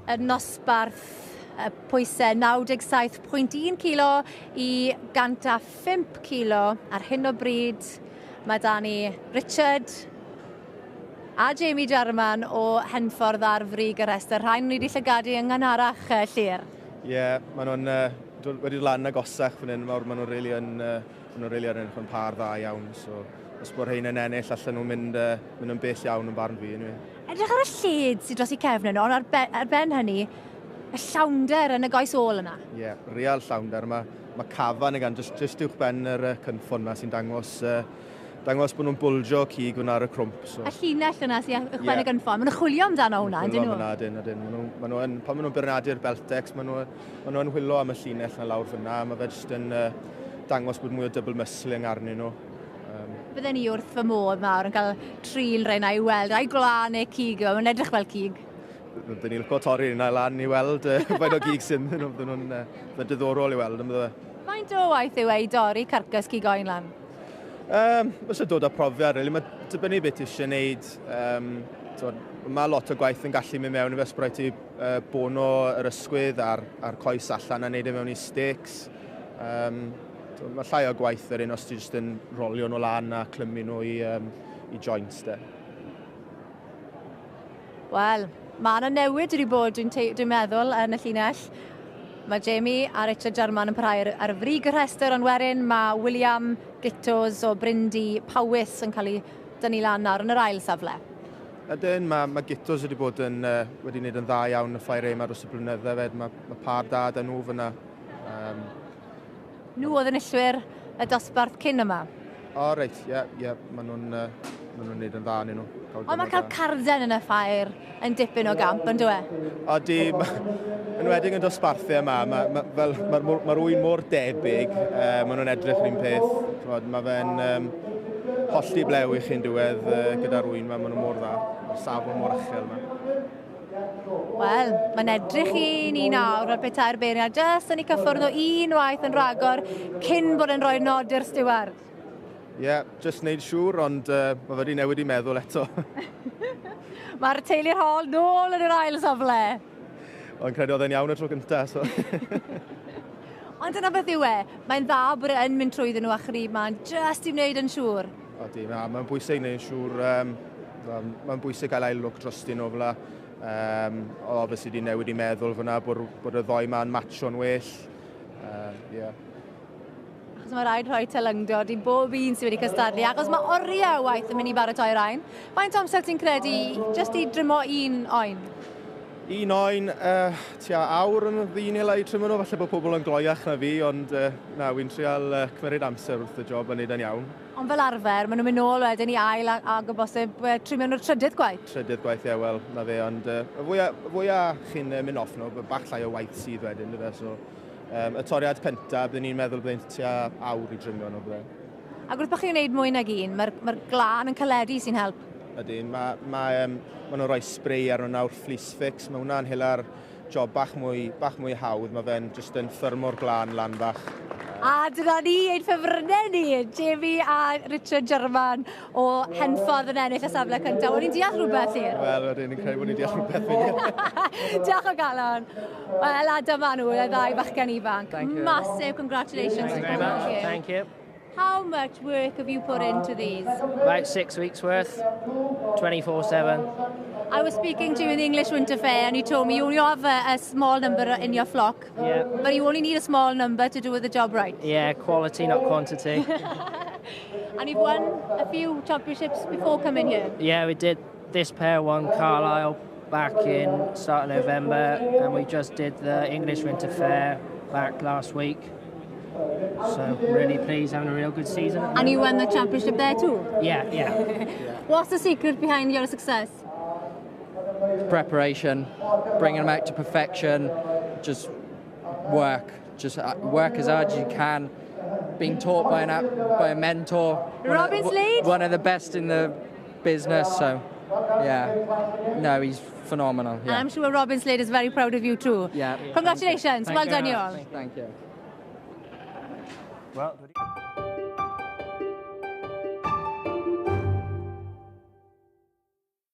Y nosbarth y pwysau 97.1 kilo i 105 kilo. Ar hyn o bryd mae da ni Richard a Jamie Jarman o Henffordd ar frig y rhestr. Rhain ni wedi llygadu yng nghanharach, Llyr. Ie, yeah, maen nhw'n wedi dod lan agosach fan hyn, mawr, maen nhw'n really yn, maen nhw'n really ar ennill yn par dda iawn. So, os bod rhain yn ennill, allan nhw'n mynd yn bell iawn yn barn fi. Anyway. Edrych ar y lled sydd dros eu cefn nhw, ond ar ben hynny, y llawnder yn y goes ôl yna. Ie, yeah, real llawnder. Mae cafan y gan, just uwch ben yr cynffon yma sy'n dangos bod nhw'n bwljo cig hwnna ar y crwmp. So. Y llinell yna sy'n uwch ben y gynffon, maen nhw'n chwilio amdano hwnna, ydyn nhw? Chwilio amdano, ydyn, ydyn. Pan maen nhw'n beirniadu'r Beltex, maen nhw'n chwilio am y llinell yna lawr fyna. Mae fe jyst yn dangos bod mwy o double muscling arnyn nhw. Bydden ni wrth fy modd mawr yn cael trin rheina i weld, a'i gwlân neu cig, mae'n edrych fel cig. Bydden ni'n licio torri yna lan i weld faint o gig sy'n nhw. Bydden nhw'n diddorol i weld. Yn bydde. Faint o waith yw e i dorri carcas cig oen lan? Os dod â profiad, really, mae dibynnu beth ti eisiau gwneud. Mae lot o gwaith yn gallu mynd mewn i fe, os rhaid ti bono yr ysgwydd a'r coes allan a wneud e mewn i steaks. Mae llai o gwaith yr un os ti jyst yn rolio nhw lan a clymu nhw i joints de. Wel, mae yna newid wedi bod, dwi meddwl, yn y llinell. Mae Jamie a Richard Jarman yn parhau ar frig y rhestr, ond wedyn mae William Gittos o Brindy Powys yn cael ei dynnu lan nawr yn yr ail safle. Ydyn, mae Gittos wedi wneud yn dda iawn y ffair yma dros y blynydde fed. Mae par da da nhw fyna. Nhw oedd enillwyr y dosbarth cyn yma. O, reit, ie, maen nhw'n neud yn dda yn nhw. Ond mae cael carden yn y ffair yn dipyn o gamp, yn dwi? Odi, yn enwedig yn dosbarthau yma, fel, ma ŵyn mor debyg, maen nhw'n edrych yr un peth. T'mod, mae fe'n hollti blew i chi'n diwedd gyda'r ŵyn yma, maen nhw mor dda, mae'r safon mor uchel yma. Wel, mae'n edrych i ni nawr fel petai'r beirniad jyst yn ei cyffwrdd o un waith yn rhagor cyn bod yn rhoi nod i'r stiward. Ie, yeah, just wneud siŵr, ond mae fe wedi newid i meddwl eto. Mae'r teulu'r Hall nôl yn yr ail safle. Ond credu oedd e'n iawn y tro gyntaf, so. Ond dyna beth yw e, mae'n dda bod e yn mynd trwyddyn nhw a chri, mae'n just i wneud yn siŵr. Odi, mae'n bwysig wneud yn siŵr, mae'n bwysig cael ail look drostyn nhw fel obviously di newid i meddwl fyna bod y ddoi ma'n matcho'n well. Yeah. Achos mae rhaid rhoi teilyngdod i bob un sydd wedi cystadlu, achos mae oriau o waith yn mynd i baratoi rhain. Faint o amser ti'n credu jyst i drymo un oen? Un oen, tua awr yn ddyn i lai trymo nhw, falle bod pobl yn gloiach na fi, ond na, wy'n trial cymryd amser wrth y job a wneud yn iawn. Ond fel arfer, maen nhw'n mynd nôl wedyn i ail ag o bosib trimio nhw'r trydydd gwaith. Trydydd gwaith, ie, wel, na fe, ond y fwyaf chi'n mynd off nhw, bach llai o waith sydd wedyn, dyfe, so y toriad cyntaf, byddwn ni'n meddwl byddai'n tua awr i drimio nhw, bydde. Ac wrth bod chi'n gwneud mwy nag un, mae glân yn caledu sy'n help. Ydyn, ma nhw'n rhoi spray ar nhw nawr, Fleece Fix, mae hwnna'n hela'r job bach mwy hawdd, mae fe'n just yn ffyrmo'r glân lan bach. A dyna ni, ein ffefrynnau ni, Jamie a Richard Jarman o Henffordd yn ennill y safle cyntaf. O'n i'n deall rhywbeth, Llyr? Wel, wedyn, ni'n credu bod ni'n deall rhywbeth fi. Diolch o galon. Wel, a dyma nhw, y ddau fachgen ifanc. Thank you. Massive congratulations Thank you to very both much. of you. Thank you. How much work have you put into these? About 6 weeks' worth, 24/7. I was speaking to you in the English Winter Fair and you told me you only have a small number in your flock, but you only need a small number to do the job right. Yeah, quality, not quantity. And you've won a few championships before coming here. Yeah, we did this pair won Carlisle back in start of November, and we just did the English Winter Fair back last week. So really pleased, having a real good season. And you won the championship there too. Yeah. What's the secret behind your success? Preparation, bringing them out to perfection, just work, just work as hard as you can. Being taught by a mentor, Robin Slade? One of the best in the business. So, yeah, no, he's phenomenal. And I'm sure Robin Slade is very proud of you too. Yeah. Congratulations. Thank Well you done very you all. much. Thank you. Well,